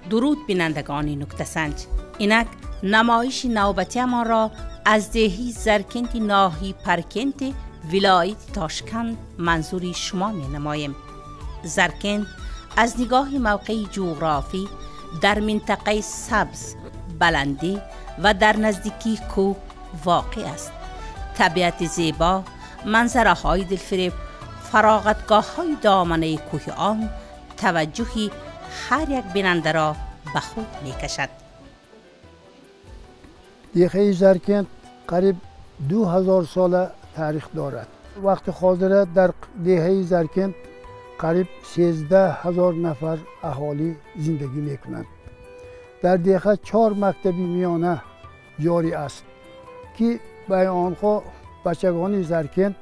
Дуруд бинандагони нуктасанҷ. Инак намоиши навбатиамон ро аз деҳи Заркенти ноҳияи Паркенти вилояти Тошканд манзури шумо менамоем. Заркент аз нигоҳи мавқеи ҷуғрофӣ дар минтақаи сабз, баландӣ ва дар наздикии кӯҳ воқеъ аст. Табиати зебо, манзараҳои дилфиреб, фароғатгоҳҳои доманаи кӯҳи он таваҷҷӯҳи ҳар як бинандаро ба худ мекашад. Деҳаи Заркент қариб 2000 сола таърих дорад. Вақти ҳозира дар деҳаи Заркент қариб 13 000 нафар аҳолӣ зиндагӣ мекунанд. Дар деҳа чор мактаби миёна ҷорӣ аст, ки ба онҳо бачагони Заркент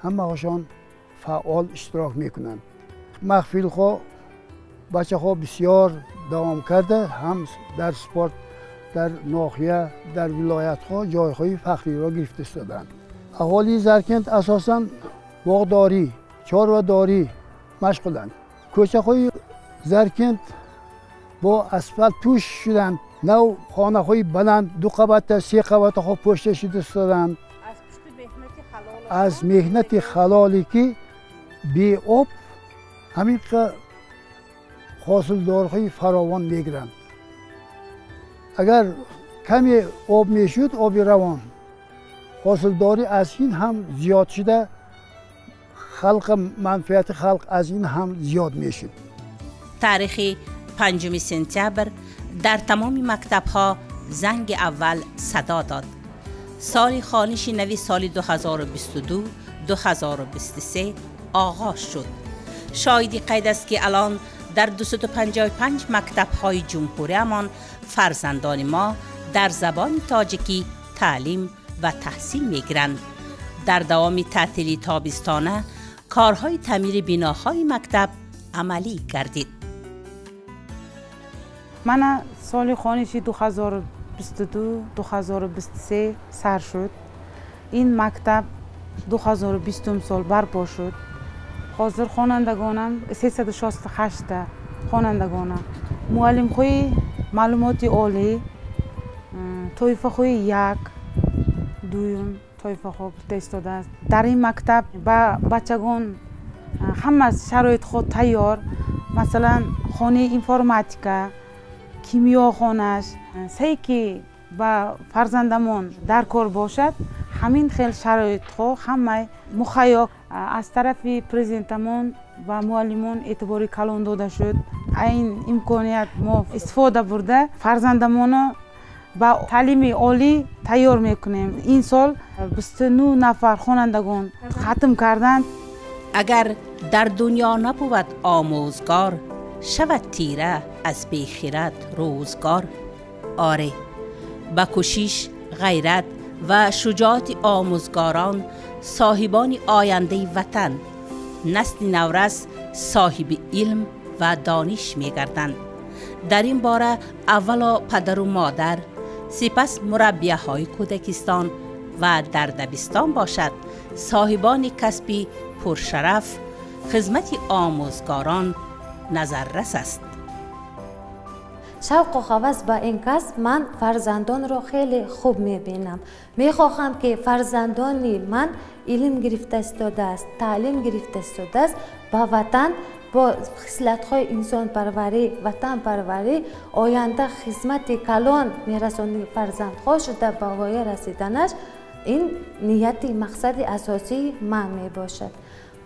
ҳамаашон фаъол иштирок мекунанд. Маҳфилҳо бачаҳо бисёр давом карда, ҳам дар спорт дар ноҳия, дар вилоятҳо ҷойҳои фахриро гирифта истоданд. Аҳолии Заркент асосан боғдорӣ, чорвадорӣ машғуланд. Кӯчаҳои Заркент бо асфалт пӯш шуданд. Нав хонаҳои баланд, дуқабата, сеқабатаҳо пӯшта шуда истоданд. Аз меҳнати ҳалоле, ки беоб ҳамин ҳосилдорҳои фаровон мегиранд. Агар каме об мешуд, оби равон, ҳосилдорӣ аз ин ҳам зиёд шуда, халқ, манфиати халқ аз ин ҳам зиёд мешуд. Таърихи 5 сентябр дар тамоми мактабҳо занги аввал садо дод. Соли хониши нави соли 2022 2023 оғоз шуд. Шоҳиди қайд аст, ки алон дар 255 мактабҳои ҷумҳуриямон фарзандони мо дар забони тоҷикӣ таълим ва таҳсил мегиранд. Дар давоми таътили тобистона корҳои таъмири биноҳои мактаб амалӣ гардид. Мана соли хониши 2022 2023 сар шуд. Ин мактаб 2020 сол барпо шуд. Ҳозир хонандагонам 368-та хонандагонам, муаллимҳои маълумоти олӣ, тоифаҳои як, дуюм тоифаҳо гирифта истодааст. Дар ин мактаб ба бачагон ҳама шароитҳо тайёр, масалан, хонаи информатика, кимиёхонаш, се ки ба фарзандамон дар кор бошад, ҳамин хел шароитҳо ҳамаи муҳайё. Аз тарафи президентамон ба муаллимон эътибори калон дода шуд. Ин имконият мо истифода бурда, фарзандамонро ба таълими олӣ тайёр мекунем. Ин сол 29 нафар хонандагон хатм карданд. Агар дар дунё набувад омӯзгор, шавад тира аз бехирад рӯзгор. Оре, ба кӯшиш, ғайрат ва шуҷоати омӯзгорон соҳибони ояндаи ватан, насли наврас соҳиби илм ва дониш мегарданд. Дар ин бора аввало падару модар, сипас мураббияҳои кӯдакистон ва дар дабистон бошад соҳибони касби пуршараф, хизмати омӯзгорон назаррас аст. Шавқу ҳавас ба ин касб ман фарзандонро хеле хуб мебинам. Мехоҳам, ки фарзандони ман илм гирифта истодааст, таълим гирифта истодааст, ба ватан бо хислатҳои инсонпарварӣ, ватанпарварӣ оянда хизмати калон мерасони фарзандҳо шуда, ба воя расиданаш ин нияти мақсади асосии ман мебошад.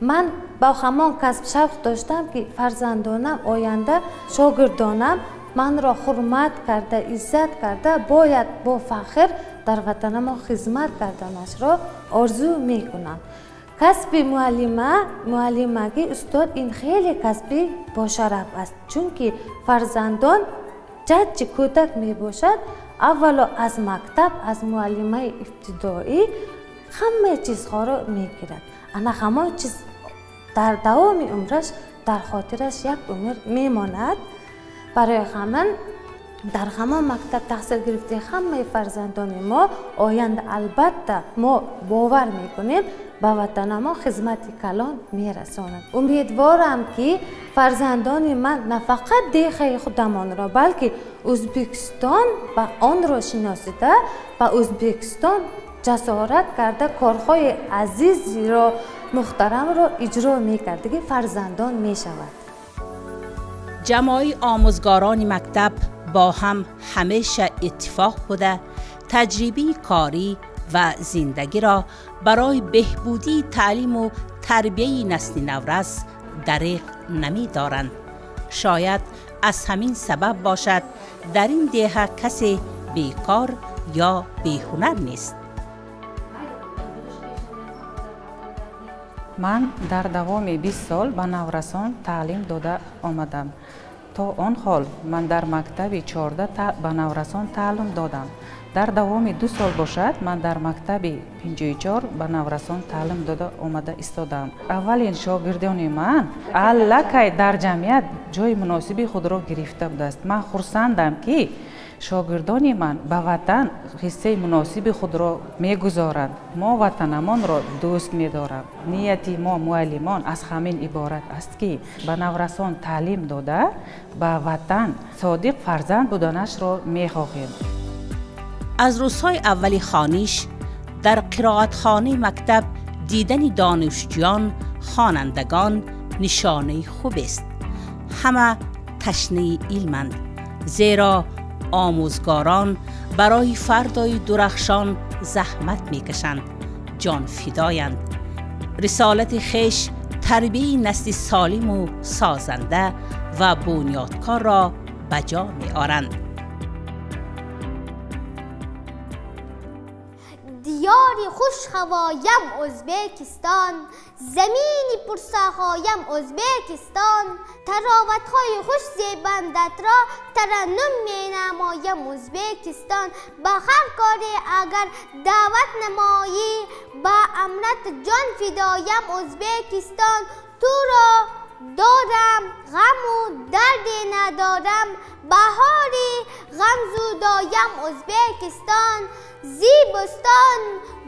Ман ба ҳамон касб шавқ доштам, ки фарзандонам оянда, шогирдонам манро ҳурмат карда, иззат карда, бояд бо фахр дар ватанамон хизмат карданашро орзу мекунам. Касби муаллима, муаллимагӣ, устод ин хеле касби бошараф аст, чунки фарзандон ҷаҷҷи кӯдак мебошад, аввало аз мактаб, аз муаллимаи ибтидоӣ ҳамаи чизҳоро мегирад. Ана ҳамон чиз дар давоми умраш дар хотираш як умр мемонад. Барои ҳамин дар ҳамон мактаб таҳсил гирифтаи ҳамаи фарзандони мо оянда, албатта, мо бовар мекунем, ба ватанамон хизмати калон мерасонад. Умедворам, ки фарзандони ман на фақат деҳаи худамонро, балки Ӯзбекистон ба онро шиносида, ба Ӯзбекистон ҷасорат карда корҳои азизро, муҳтарамро иҷро мекардаги фарзандон мешавад. Ҷамоаи омӯзгорони мактаб бо ҳам ҳамеша иттифоқ буда, таҷрибаи корӣ ва зиндагиро барои беҳбудии таълиму тарбияи насли наврас дариғ намедоранд. Шояд аз ҳамин сабаб бошад, дар ин деҳа касе бекор ё беҳунар нест. Ман дар давоми 20 сол ба наврасон таълим дода омадам. То он ҳол ман дар мактаби 14 ба наврасон таълим додам. Дар давоми 2 сол бошад, ман дар мактаби 54 ба наврасон таълим дода омада истодаам. Аввалин шогирдони ман аллакай дар ҷамъият ҷои муносиби худро гирифта будааст. Ман хурсандам, ки шогирдони ман ба ватан ҳиссаи муносиби худро мегузоранд. Мо ватанамонро дӯст медорам. Нияти мо муаллимон аз ҳамин иборат аст, ки ба наврасон таълим дода, ба ватан содиқ фарзанд буданашро мехоҳем. Аз рӯзҳои аввали хониш дар қироатхонаи мактаб дидани донишҷӯён, хонандагон нишонаи хубест. Ҳама ташнаи илманд, зеро омӯзгорон барои фардои дурахшон заҳмат мекашанд, ҷонфидоянд. Рисолати хеш тарбияи насли солиму созанда ва бунёдкорро ба ҷо меоранд. Диёри хушҳавоям Ӯзбекистон, замини пурсахоям Ӯзбекистон, тароватҳои хуш зебандатро тараннум менамоям Ӯзбекистон. Ба ҳар коре агар даъват намоӣ, ба амрат ҷон фидоям Ӯзбекистон. Туро дорам, ғаму дарде надорам, баҳори ғамзудоям Ӯзбекистон. Зибостон,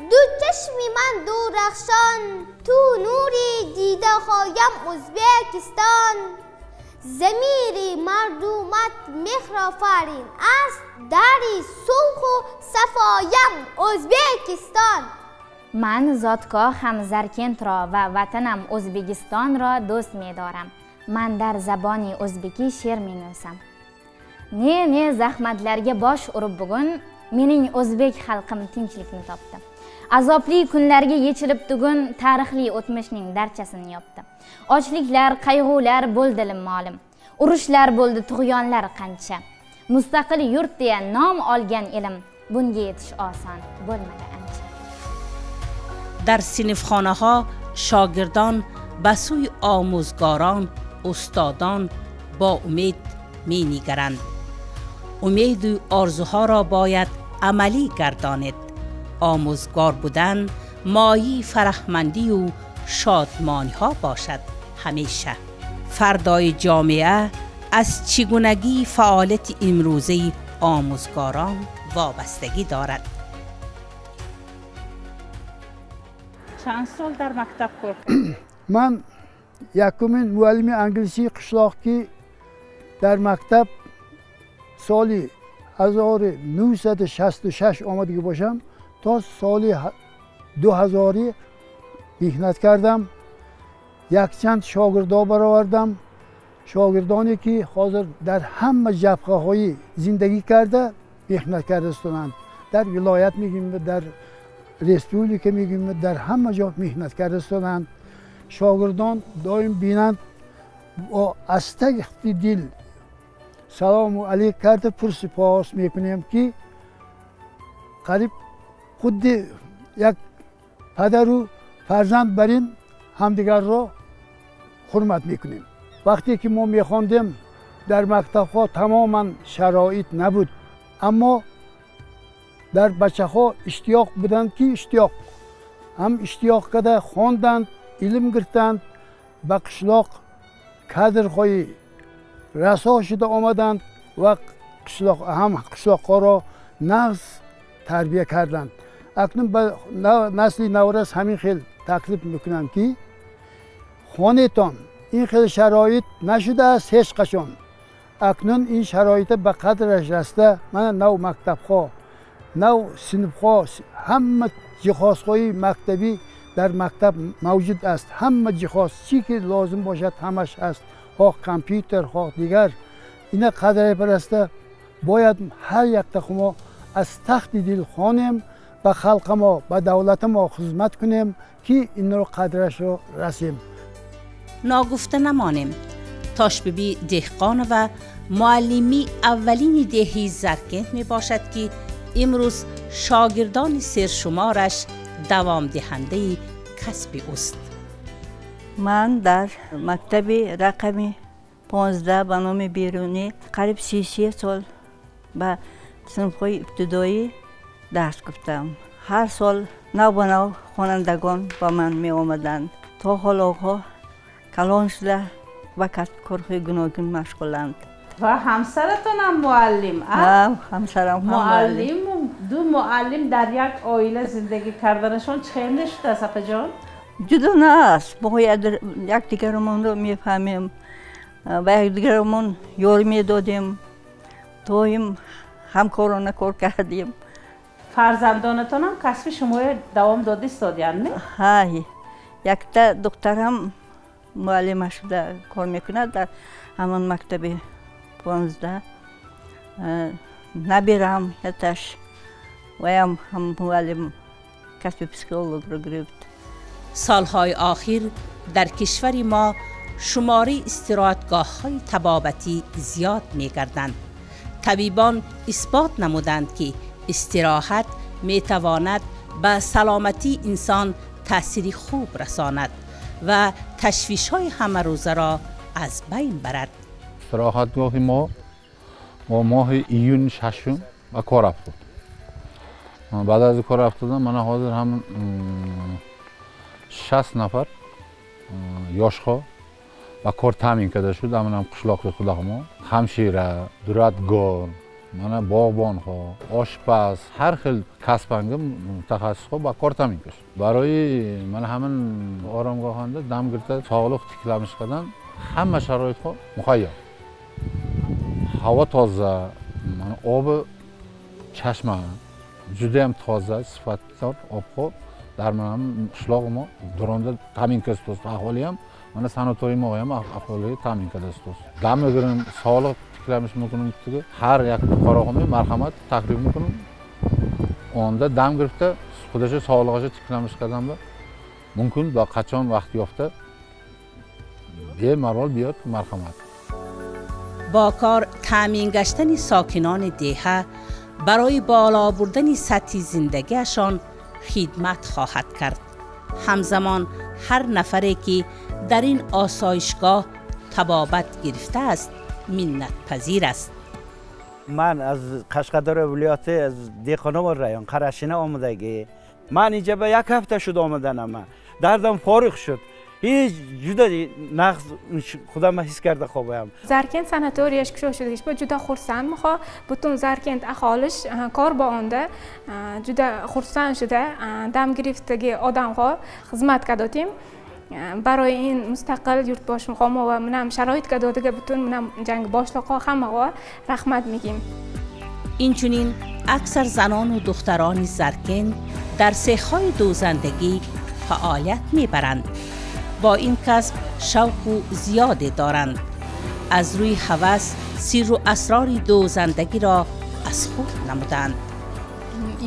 ду чашми ман дурахшон, ту нури дидаҳоям Ӯзбекистон. Замири мардумат меҳрофарин аст, дари сулҳу сафоям Ӯзбекистон. Ман зодгоҳам Заркентро ва ватанам Ӯзбекистонро дӯст медорам. Ман дар забони ӯзбекӣ she'r менависам. Не не zahmatlarga bosh urib bugun mening o'zbek xalqim tinchlikni topdi. Azobli kunlarga yechilib tugun tarixli o'tmishning darchasini yopdi. Ochliklar, qayg'ular bo'ldi molim. Urushlar bo'ldi, tug'yonlar qancha. Mustaqil yurt deya nom olgan elim, bunga yetish oson bo'lmadi ancha. Дар синфхонаҳо шогирдон ба сӯи омӯзгорон, устодон бо умед менигаранд. Умеду орзуҳоро бояд амалӣ гардонид. Омӯзгор будан мояи фараҳмандию шодмониҳо бошад ҳамеша. Фардои ҷомеа аз чигунагии фаъолияти имрӯзаи омӯзгорон вобастагӣ дорад. Чанд сол дар мактаб кор кардед? Ман якумин муаллими англисии қишлоқ, ки дар мактаб соли 1966 омадагӣ бошам, то соли 2000 меҳнат кардам. Якчанд шогирдо баровардам, шогирдоне ки ҳозир дар ҳама ҷабҳаҳои зиндагӣ карда меҳнат карда истоданд. Дар вилоят мегӯем, дар республика мегӯем, дар ҳама ҷо меҳнат карда истоданд. Шогирдон доим бинанд, бо астагти дил салому алейк карда пурсипос мекунем, ки қариб худди як падару фарзанд бар ин ҳамдигарро ҳурмат мекунем. Вақте ки мо мехондем, дар мактабҳо тамоман шароит набуд, аммо дар бачаҳо иштиёқ буданд, ки иштиёқ ҳам иштиёқ карда хонданд, илм гирифтанд, ба қишлоқ кадрҳои расо шуда омаданд ва ҳам қишлоқҳоро нағз тарбия карданд. Акнун ба насли наврас ҳамин хел таклиф мекунам ки хонетон ин хел шароит нашудааст ҳеҷ қашон. Акнун ин шароита ба қадраш расида мана нав мактабҳо, нав синфҳо, ҳама ҷиҳозҳои мактабӣ дар мактаб мавҷуд аст. Ҳама ҷиҳоз чӣ ки лозим бошад ҳамаш ҳаст, хоҳ компютер, хоҳ дигар. Ина қадре бараста бояд ҳар якта мо аз тахти дил хонем, ба халқи мо, ба давлати мо хизмат кунем ки инро қадрашро расем. Ногуфта намонем, Тошбиби Деҳқонова муаллими аввалини деҳи Заркент мебошад ки имрӯз шогирдони сершумораш давомдиҳандаи касби ӯст. Ман дар мактаби рақами 15 ба номи Берунӣ қариб 33 сол ба синфҳои ибтидоӣ дарс гуфтам. Ҳар сол нав ба нав хонандагон ба ман меомаданд. То ҳолоҳо калон шуда ба касбу корҳои гуногун машғуланд. Ва ҳамсаратонам муаллим, а? Ҳа, ҳамсарам ҳам муаллим. Ду муаллим дар як оила зиндагӣ карданашон чӣ хел шудааст, апаҷон? Ҷудо нааст. Мо якдигарамонро мефаҳмем, ба якдигарамон ёрӣ медодем, доим ҳамкорона кор кардем. Фарзандонатонам касби шуморо давом дода истодиянд, не? Ҳа, якта духтарам муаллима шуда кор мекунад дар ҳамон мактаби 15. Набирам яташ ваям ҳам муаллим касби психологро гирифт. Солҳои охир дар кишвари мо шумораи истироҳатгоҳҳои табобатӣ зиёд мегарданд. Табибон исбот намуданд ки истироҳат метавонад ба саломатии инсон таъсири хуб расонад ва ташвишҳои ҳамарӯзаро аз байн барад. Истироҳатгоҳи мо бо моҳи июни шашум ба кор афтод. Баъд аз кор афтодан мана ҳозир ҳам 60 нафар ёшҳо ба кор таъмин карда шуд. Ҳаминам қишлоқи худамо ҳамшира, дуратгор, мана боғбонҳо, ошпаз, ҳар хел касбанги мутахассисҳо ба кор таъмин карда шуд. Барои мана ҳамин оромгоҳанда дам гирифта соғлиқ тикламиш кардан ҳама шароитҳо муҳайё. Ҳаво тоза, мана оби чашма judayam toza, sifatdor obho дар mana qishlog'i мо duronda ta'min qilasiz. Aholi ham mana sanatoriy mo ham aholiga ta'min qilasiz. Dam o'girim sog'liq tiklanish mumkin. Har як fuqaroga marhamat taklif mumkin. Onda dam giribda xudasha sog'lig'iga tiklanish qadamda mumkin va qachon vaqt yopda bemalol biyod marhamat. Бо кор таъмин гаштани сокинони деҳа барои боло бурдани сатҳи зиндагиашон хидмат хоҳад кард. Ҳамзамон ҳар нафаре ки дар ин осоишгоҳ табобат гирифтааст миннатпазир аст. Ман аз Қашқадарё вилояти аз Деҳқонобод район Қарашина омадагӣ. Ман инҷа ба як ҳафта шуд омаданам. Дардам фориғ шуд. Ҳеҷ juda naqs худам ҳис карда хобам. Zarkent sanatoriyasi kushoshidish bu juda xursandman. Butun Zarkent aholish kor bo'onda juda xursand shuda dam giriftdagi odamga xizmat kadotim. Барои ин мустақил yurtbosh muqomo va munam sharoit kadodiga butun munam jangi boshliqqa hammaga rahmat mегим. Инчунин аксар занону духтарони Заркент дар сехҳои дӯзандагӣ фаъолият мебаранд. Бо ин касб шавқу зиёде доранд. Аз рӯи ҳавас сирру асрори дӯзандагиро аз худ намуданд.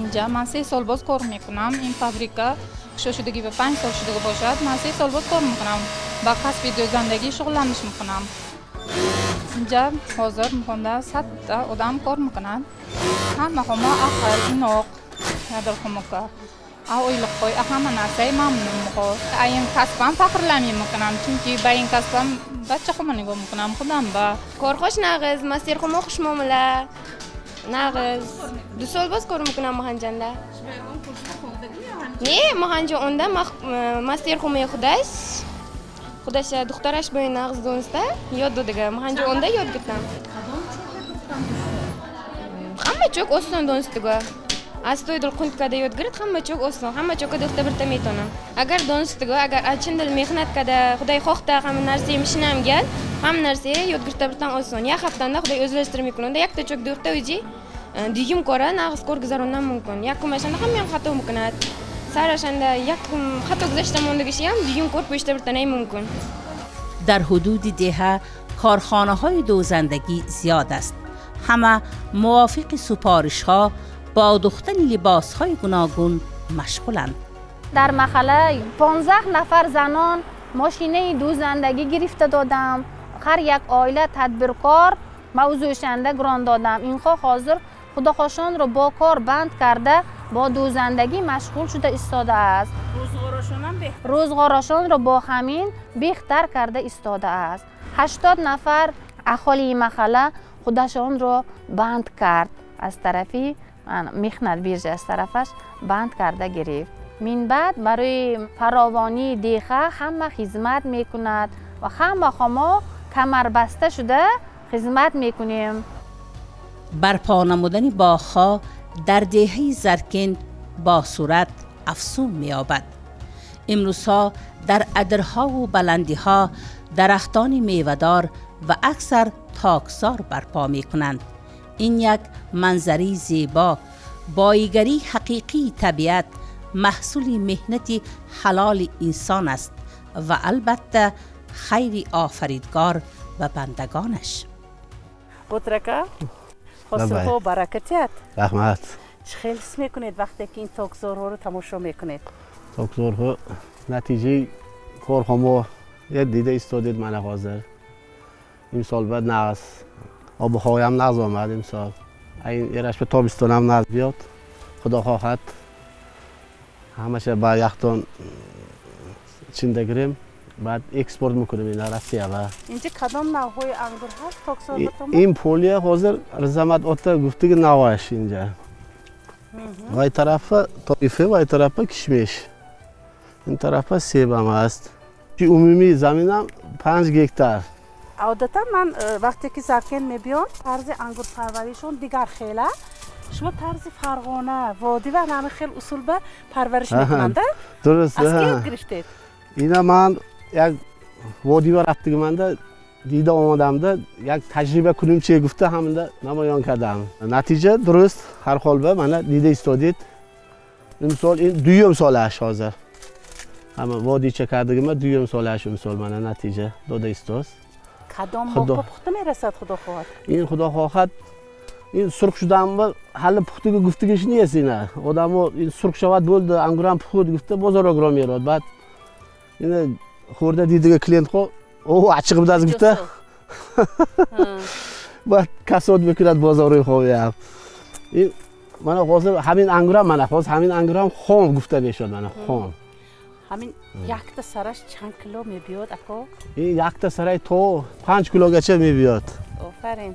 Инҷа ман 3 сол боз кор мекунам. Ин фабрика кушошудагӣ ба 5 сол шудага бошад. Ман 3 сол боз кор мекунам. Ба касби дӯзандагӣ шуғулланиш мекунам. Инҷа ҳозир мухонда 100 та одам кор мекунад. Ҳама хома ақл, иноқ, ядр хомака. Ойлиқҳои ҳама нарсаи мамнун мухо. Ин касбам фахрланӣ мекунам, чунки ба ин касбам бача хома нигоҳ мекунам худам ба. Корхош нағз, мастерхома хушмуомила. Нағз. 2 сол боз кор мекунам маҳанҷанда. Не, маҳанҷа онда мастерхомаи худаш. Худаша духтараш бо ин нағз дониста ёд додага. Маҳанҷа онда ёд гирифтам. Ҳама чок осон донистага. Astoydil qunt kada yod girit, hamma cho'k oson, hamma cho'kka do'xta birta metонам. Agar donistigi, agar chin dil mehnat kada, Xudoy xohta hamma narsa mishinam gal, hamma narsa yod girta birtan oson. Ya haftanda Xudoy o'zlashtirib mumkin. Yakta cho'k do'xta o'zi duyum ko'ra nag'iz ko'r guzarondan mumkin. Yakum ashanda hamma ham xato mumkinat. Sar ashanda yakum xato guzashdan mondigishi ham duyum ko'r qo'yishda birtanay mumkin. در حدود دهه کارخانه های دوزندگی زیاد است. همه موافق سپارش ها با دوختن لباس های گوناگون مشغولند. در محله 15 نفر زنان ماشینه دوزندگی گرفته دادم. هر یک عائله تدبیرکار موضوعشنده گران دادم. اینها حاضر خداخواشان را با کار بند کرده با دوزندگی مشغول شده ایستاده است. روزگارشان را با همین بهتر کرده ایستاده است. 80 نفر اهالی محله خودشان را بند کرد، از طرفی مهنت بیرژ از طرفش بند کرده گرفت. من بعد برای فراوانی دیخه همه خدمت میکند و همه ما کمر بسته شده خدمت میکنیم. برپا نمودن باغ‌ها در دهه زرکند با صورت افزون می‌یابد. امروزها در ادرها و بلندیها درختان میوه‌دار و اکثر تاکزار برپا می‌کنند. این یک منظره زیبا، بایگری حقیقی طبیعت، محصول مهنت حلال انسان است و البته خیر آفریدگار و بندگانش. قدرکا حاصلها برکتیت. رحمت. چه خیلی حس میکنید وقتی که این تاکزارها رو تماشا میکنید؟ تاکزارها نتیجه کارها یه دیده ایستادید من حاضر. امسال بعد نقص آب و هوایم نقص آمد امسال. این یرش به تابستان هم نقص بیاد. خدا خواهد همش با یختون چنده گیریم بعد اکسپورت میکنیم اینا روسیه. و اینجا کدام نوع‌های انگور هست تاکزار؟ این پولیه حاضر رزمت ات گفتگی نوعش اینجا. وای طرف طایفه، وای طرف کشمش، این طرف سیب هم هست. عمومی زمینم 5 هکتار. عادتا من وقتی که زرکن میبیام طرز انگور پروریشون دیگر خیلی، شما طرز فرغانه وادی و همه خیلی اصول به پرورش میکنند. درست. از کی یاد گرفتید؟ اینا من یک وادی و رفتگی من ده دیده آمدم ده یک تجربه کنیم چه گفته همون ده نمایان کردم. نتیجه درست هر حال به من دیده ایستادید. امسال این دویم سالش حاضر. همه وادی چه کردگی من دویم سالش امسال من نتیجه داده ایستاست. کدام موقع پخته میرسد خدا خواهد؟ این خدا خواهد این سرخ شدن و حل پختگی گفتگیش نیست. اینا آدمو این سرخ شود بولد انگورم پخت گفته بازار گرام میراد. بعد این خورده دیده کلینت خو او açık بدaz گفته بعد کساد میکند بازار خوبی. این من حاضر همین انگورم من حاضر همین انگورم خام گفته میشد من خام. همین یک تا سرش چند کیلو میبیاد اکو؟ این یک تا سرای تو 5 کیلو گچه میبیاد. آفرین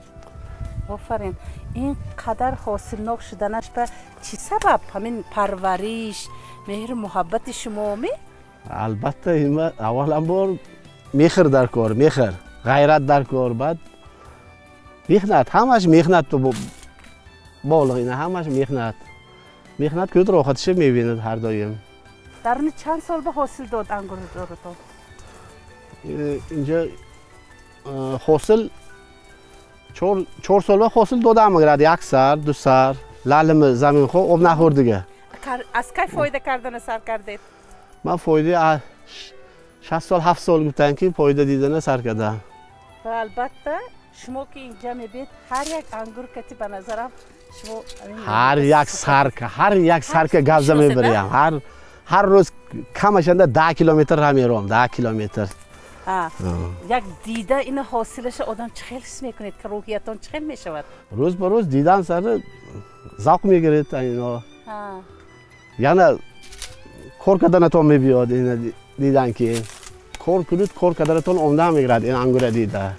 آفرین. این قدر حاصلناک شدنش به چی سبب؟ همین پرورش، مهر محبت شما می؟ البته این اولا بار مهر در کار، مهر، غیرت در کار، بعد مهنت، همش مهنت تو بالا اینا همش مهنت. مهنت که راحتش میبیند هر دایم. در چند سال به حاصل داد انگور دارتون؟ اینجا حاصل 4 سال به حاصل داده میگرد. یک سر، دو سر، لعلم زمین خو آب نخورد دیگه. از کی فایده کردن سر کردید؟ من فایده 6 سال 7 سال گفتن که فایده دیدن سر کردم. و البته شما که اینجا میبینید هر یک انگور کتی به نظرم شما هر یک سرک، هر یک سرک گاز میبریم. هر روز کمشنده 10 کیلومتر را میروم، 10 کیلومتر. یک دیده این حاصلش آدم چه خیلی حس میکنید که روحیتان چه خیلی میشود؟ روز به روز دیدن سر ذوق میگیرید اینا. یعنی کار کردنتون میبیاد این دیدن که کار کنید کار کردنتون عمده میگیرد این انگور دیده.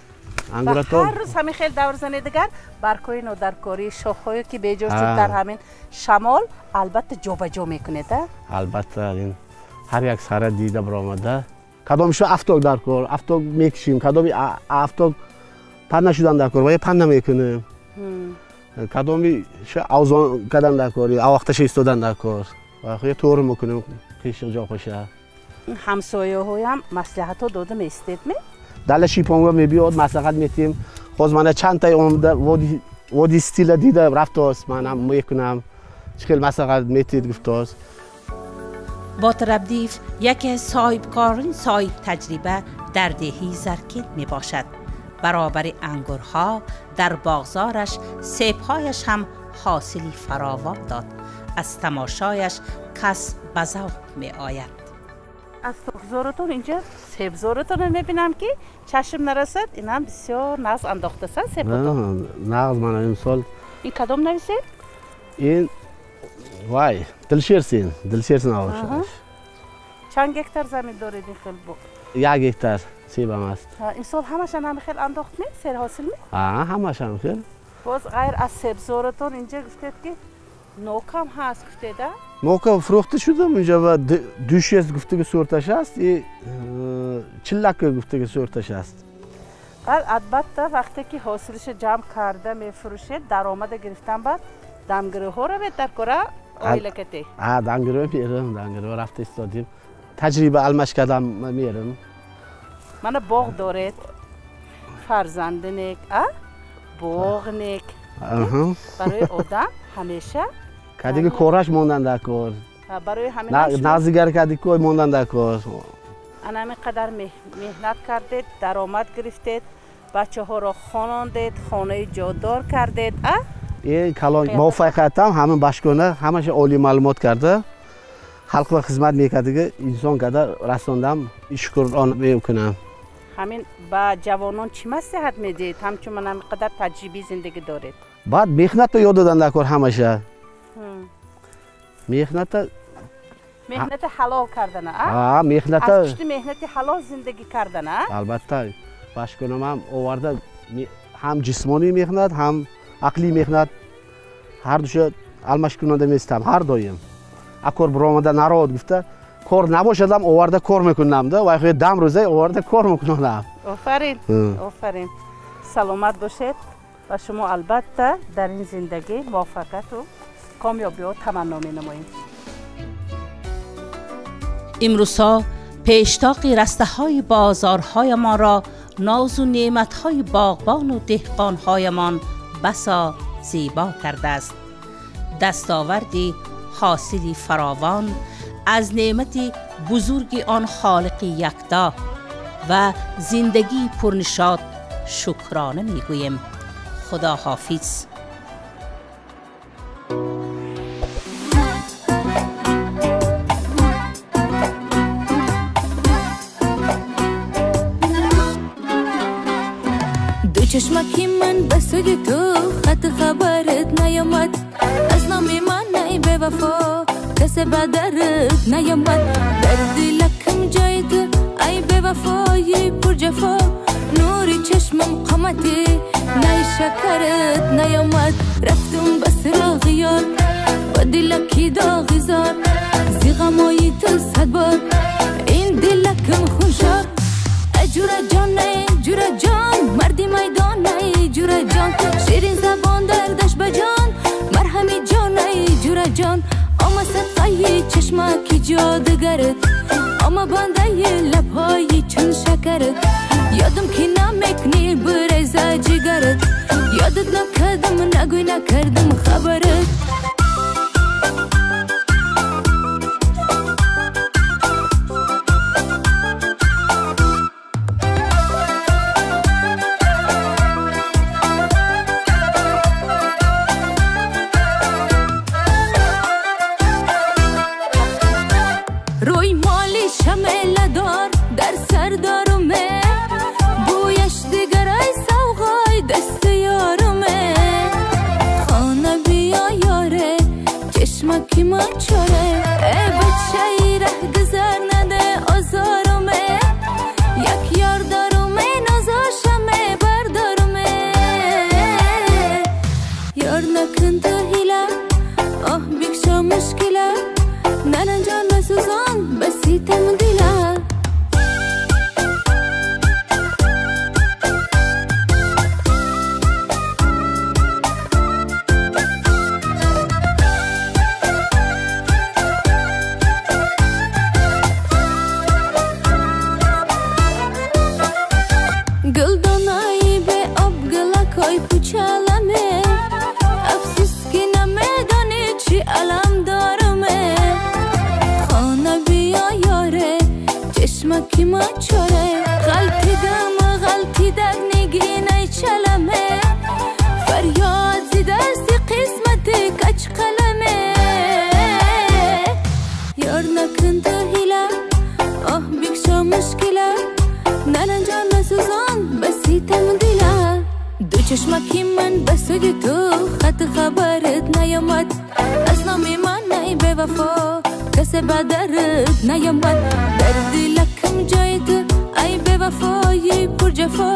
انگورتون هر روز همین خیلی دور زنی دیگر برکوی نودرکاری شاخهایی که بیجا شد در همین شمال البته جابجا میکنید. البته این هر یک سر دیده برآمده کدامشو افتاک در کار افتاک میکشیم، کدام افتاک پن نشدن در کار و یه پن نمیکنیم. Кадоми авзон кардан дар кор, авахташа истодан дар кор. Ва тоғри мекунем қишиқ ҷоқоша. Ҳамсояҳоям маслиҳатҳо дода меистедми? Дала шипонга мебиёд, маслиҳат метиҳем. Ҳоз мана чандтаи омада води стила дида рафтост, манам мекунам. Чӣ хел маслиҳат метиҳед гуфтост. Ботир Абдиев яке аз соҳибкорони соҳибтаҷриба дар деҳаи Заркент мебошад. Баробари ангурҳо дар боғзораш себҳояш ҳам ҳосили фаровон дод. Аз тамошояш кас ба завқ меояд. Аз токзоратон инҷа себзоратонро мебинам ки чашм нарасад, инам бисёр нағз андохтасан себотон. Нағз мана имсол. Ин кадом нави себ? Ин вай, Дилшерсин, Дилшерсин овошаш. Чанд гектар замин доред ин хел бо? 1 гектар себам аст. Имсол ҳамашам ҳами хел андохтми? Серҳосилми? Ҳа, ҳамашам хел. Боз ғайр аз себзоратон инҷа гуфтед ки нокам ҳаст гуфтед, а? Нока фурӯхта шудам инҷа ва душес гуфтаги сӯрташ аст и чиллака гуфтаги сӯрташ аст. Баъд албатта вақте ки ҳосилиша ҷамъ карда мефурӯшед, даромада гирифтан баъд дамгириҳо равед дар кора оилакате? Ҳа, дамгириҳо мерам, дамгириҳо рафта истодем. Таҷриба алмаш кардам мерам. Мана боғ доред, фарзанди нек, а? Боғ нек. Барои одам ҳамеша кадиги кораш мондан дар кор. Барои ҳамин назигар кади кор мондан дар кор. Ана ҳамин қадар меҳнат кардед, даромад гирифтед, бачаҳоро хонондед, хонаи ҷодор кардед, а? Ин калон муваффақиятам ҳамин башкона ҳамаша олий маълумот карда, халқва хизмат мекардиги инсон карда расондам, шукрон мекунам. Ҳамин ба ҷавонон чӣ маслиҳат медиҳед? Ҳамчун ман ҳамин қадар таҷрибаи зиндагӣ доред. Баъд меҳнатро ёд додан дар кор ҳамаша. Меҳнати ҳалол кардана, а? Ҳа, меҳната. Аз пушти меҳнати ҳалол зиндагӣ кардана, а? Албатта, башконам ҳам оварда ҳам ҷисмонӣ меҳнат, ҳам ақлӣ меҳнат ҳар душа алмашкунанда местам ҳар доим. Акор биромада народ гуфта кор набошадам оварда кор мекунам да, вай худ дам рӯза оварда кор мекунам. Офарин, офарин. Саломат бошед ва шумо албатта дар ин зиндагӣ муваффақияту комёбиҳо таманно менамоем. Имрӯзҳо пештоқи растаҳои бозорҳоямон ро нозу неъматҳои боғбону деҳқонҳоямон басо зебо кардааст. Дастоварди ҳосили фаровон аз неъмати бузурги он холиқи якто ва зиндагии пурнишод шукрона мегӯем. Худо ҳофиз. Ду чашмаки ман ба сӯи ту хат хабарат наёмад, аз номи ман ай бевафо касе ба дарат наёмад. Дар дилакам ҷои ту ай бевафои пурҷафо, нури чашмам қомати най шакарат наёмад. Рафтум ба сироғи ёр ба дилаки доғи зор, зи ғамои ту сад бор ин дилакам хуншор. Ҷура ҷон эй ҷура ҷон, марди майдон эй ҷура ҷон, ширин забон дардаш ба ҷон, марҳами ҷон эй ҷура ҷон. Ома садқаи чашмаки ҷодугарат, ома бандаи лабҳои чун шакарат. Ёдам ки намекунӣ биреза ҷигарат, ёдат накардам нагӯй накардам хабарат. Рӯй моли шамеладор дар сар доруме, бӯяш дигар ай савғои дасти ёруме. Хона биё ёре. چشمکی من به سوی تو خط خبرت نیامد، از نام من ای بی وفا کس به درت نیامد. در دلکم جای تو ای بی وفای پر جفا،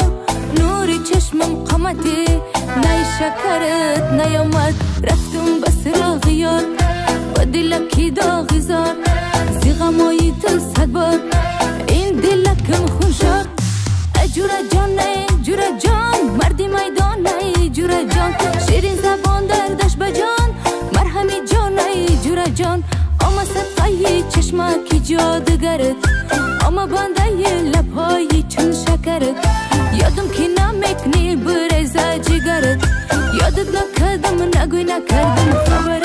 نور چشمم قامتی نی شکرت نیامد. رفتم به سراغ یار با دلکی داغ زار، زی غمای تو صد بار این دلکم خون شد. جورا جان ای جورا جان مردی میدان ای جورا جان، شیرین زبان دردش به جان مرهمی جان ای جورا جان. آما صدقه چشمکی جادوگرت، آما بنده لبهای چون شکرت، یادم که نمیکنی برزا جگرت، یادت نکردم نگوی نکردم خبرت.